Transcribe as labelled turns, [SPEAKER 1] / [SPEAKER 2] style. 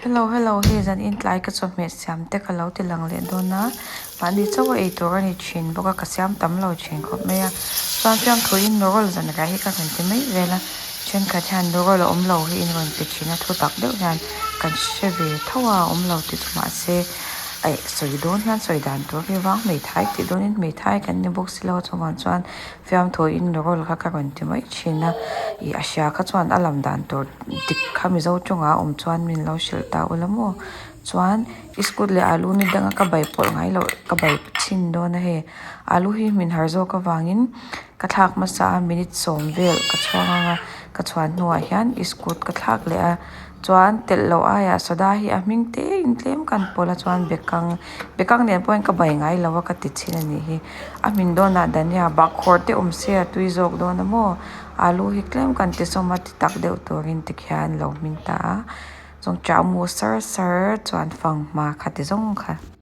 [SPEAKER 1] Hello hello hei zan in tlai ka chawhmeh siam te ka lo ti lang leh dawn a mahni chauh a eitur a ni thin bawk a ka siam tam lo thin khawp mai a chuan fiamthuin noodle zan rai hi ka rawn ti mai vel a thenkhat hian noodle a awm lo hi in rawn ti thin a thutak deuh hian kan hre ve tho a a awm lo ti chu mahse aih sawi dawn hian sawi dan tur hi vang hmeithai tih dawnin hmeithai kan ni bawk silo chuvang chuan fiamthuin noodle kha ka rawn ti mai thin a ih a hria kha chuan a lam dan tur dik kha mizo tawngah a awm chuan min lo hrilh ta ula maw chuan iskut leh alu ni danga ka bai pawlh ngai loh ka bai chhin dawn a hei alu hi hmin har zawk avangin ka thlak hmasa a minute sawm vel ka chhuang anga ka chhuan hnuah hian iskut ka thlak leh a chuan telh loh aiah soda hi a hming te in tlem ka han pawlh a chuan bekang bekang nen pawhin ka bai ngai lo a ka ti chhin a nih hi a hmin dawnah dhania bahkhawr te awm se a tui zawk dawn a maw. Alu hi tlem kan ti sawm a ti tak deuh turin tikhian lo hming ta a chuan chah mu sar sar chuan fanghma kha ti zawng kha.